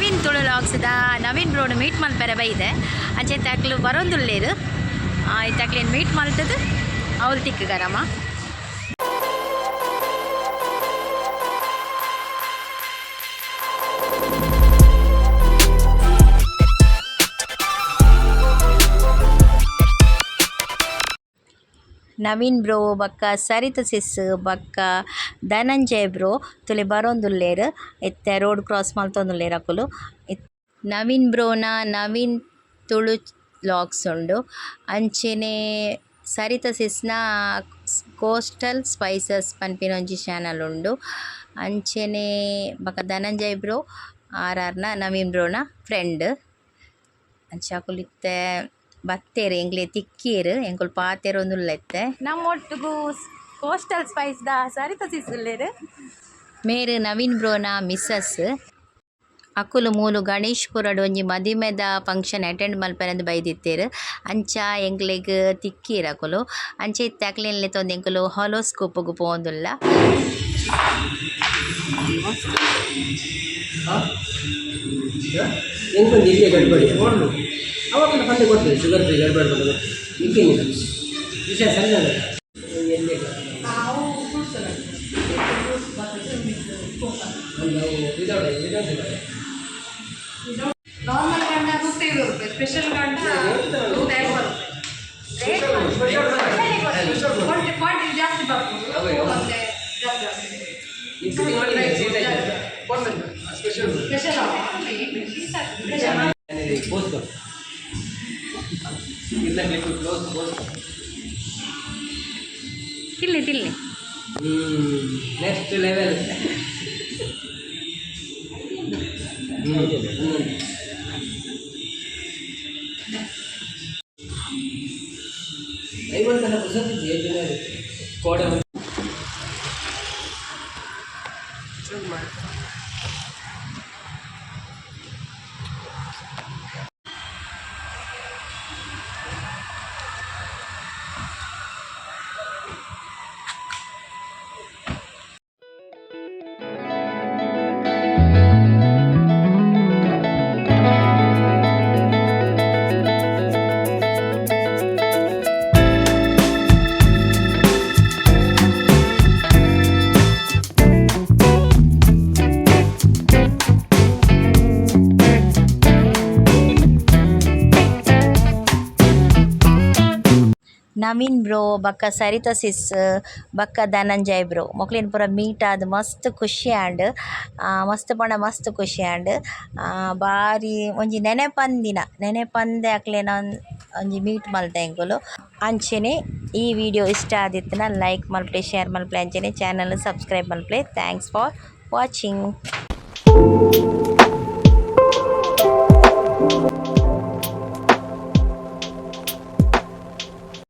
Naveen Tulu ವ್ಲಾಗ್ಸ್ದ Naveen brood meet ಮಲ್ಪೆರೆ ಬೈದೆ. ಅಂಚೆ ಅಕ್ಲು ಬರೊಂದುಲ್ಲೇರು. ಇತ್ತೆ ಮೀಟ್ ಮಲ್ತದು ಅವ್ಲು ತಿಕ್ಕುಗರಮ್ಮ. ನವೀನ್ ಬ್ರೋ ಬೊಕ್ಕ ಸರಿತ ಸಿಸ್ ಬೊಕ್ಕ ಧನಂಜಯ್ ಬ್ರೋ ತುಲೆ ಬರೊಂದುಲ್ಲೆರ್. ಇತ್ತೆ ರೋಡ್ ಕ್ರಾಸ್ ಮಲ್ತೊಂದುಲ್ಲೆರ್ ಅಕುಲು. ನವೀನ್ ಬ್ರೋನ ನವೀನ್ ತುಳು ವ್ಲಾಗ್ಸ್ ಉಂಡು. ಅಂಚೆನೆ ಸರಿತ ಸಿಸ್ನ ಕೋಸ್ಟಲ್ ಸ್ಪೈಸಸ್ ಪನ್ಪಿನ ಒಂಜಿ ಚಾನೆಲ್ ಉಂಡು. ಅಂಚೆನೆ ಬೊಕ ಧನಂಜಯ್ ಬ್ರೋ ಆರ್ ಆರ್ನ ನವೀನ್ ಬ್ರೋನ ಫ್ರೆಂಡ್. ಅಂಚ ಅಕುಲು ಇತ್ತೆ ಬತ್ತೆರ್, ಎಂಕ್ಲೆಗ್ ತಿಕ್ಕಿಯೆರ್. ಎಂಕುಲು ಪಾತೆರೊಂದುಲ್ಲ ಇತ್ತೆ. ನಮ್ಮೊಟ್ಟುಗು ಕೋಸ್ಟಲ್ ಸ್ಪೈಸ್ ದ ಸರಿತ ಸಿಸ್ ಉಲ್ಲೆರ್. ಮೇರ್ ನವೀನ್ ಬ್ರೋನ ಮಿಸ್ಸಸ್. ಅಕುಲು ಮೂಲು ಗಣೇಶ್ಪುರಡ್ ಒಂಜಿ ಮದಿಮೆದ ಫಂಕ್ಷನ್ ಅಟೆಂಡ್ ಮಲ್ಪೆರೆಂದ್ ಬೈದಿತ್ತೆರ್. ಅಂಚ ಎಂಕ್ಲೆಗ್ ತಿಕ್ಕಿಯೆರ್ ಅಕುಲು. ಅಂಚ ಇತ್ತೆ ಅಕ್ಲೆನ್ ಲೆತೊಂದು ಎಂಕುಲು ಹೊಲೋಸ್ಕೋಪುಗು ಪೋವೊಂದುಲ್ಲ. ಎಂಕೊಂದು ಇಲ್ಲೇ ಗಡ್ಬಡಿ ಅವಾಗ ಪಂಡೆ ಕೊಡ್ತದೆ. ಶುಗರ್ ಫ್ರೀ ಗಡ್ಬಡಿ ಕೊಡ್ತದೆ. ಇಕ್ಕೇನಿಲ್ಲ ವಿಷಯ ಸಣ್ಣ ಎಲ್ಲಿ. ನಾವು ಫ್ರೂಟ್ಸ್ ಎಲ್ಲ, ಫ್ರೂಟ್ಸ್ ಬರ್ತದೆ ವಿತ್ ನಾವು ವಿದೌಟ್ ವಿದೌಟ್ ಶುಗರ್. ನಾರ್ಮಲ್ ಕಂಡ 150 ರೂಪಾಯಿ, ಸ್ಪೆಷಲ್ ಕಂಡ 150 ರೂಪಾಯಿ. ಕ್ವಾಂಟಿಟಿ ಜಾಸ್ತಿ ಬರ್ಬೋದು, ಮತ್ತೆ ಜಾಸ್ತಿ ಆಗ್ತದೆ. ಸ್ಪೆಷಲ್. Special special. ಪೋಸ್ಟ್ ಇಲ್ಲ, ಕ್ಲಿಕ್ ಕ್ಲೋಸ್ ಪೋಸ್ಟ್. ತಿನ್ಲಿ ತಿನ್ಲಿ. Next level. ಹ್ಞೂ. ಐವತ್ತನ ಪುಸತ್ತಿದ್ದೆ ದಿನ ಕೋಡೆ. ನವೀನ್ ಬ್ರೋ ಬೊಕ್ಕ ಸರಿತ ಸಿಸ್ ಬೊಕ್ಕ ಧನಂಜಯ್ ಬ್ರೋ ಮೊಕ್ಲೆನ್ ಪೂರ ಮೀಟ್ ಆದ್ ಮಸ್ತ್ ಖುಷಿ ಆಂಡ್. ಮಸ್ತ್ ಪಂಡ ಮಸ್ತ್ ಖುಷಿ ಆಂಡ್. ಬಾರಿ ಒಂಜಿ ನೆನೆಪಂದಿನ, ನೆನೆಪಂದೆ ಅಕ್ಲೆನ ಒಂಜಿ ಮೀಟ್ ಮಲ್ತ ಎಂಕುಲು. ಅಂಚೆನೆ ಈ ವಿಡಿಯೋ ಇಷ್ಟ ಆದಿತ್ತ್ಂಡ ಲೈಕ್ ಮಲ್ಪುಲೆ, ಶೇರ್ ಮಲ್ಪುಲೆ, ಅಂಚೆನೆ ಚಾನಲ್ ಸಬ್ಸ್ಕ್ರೈಬ್ ಮಲ್ಪುಲೆ. Thanks for watching.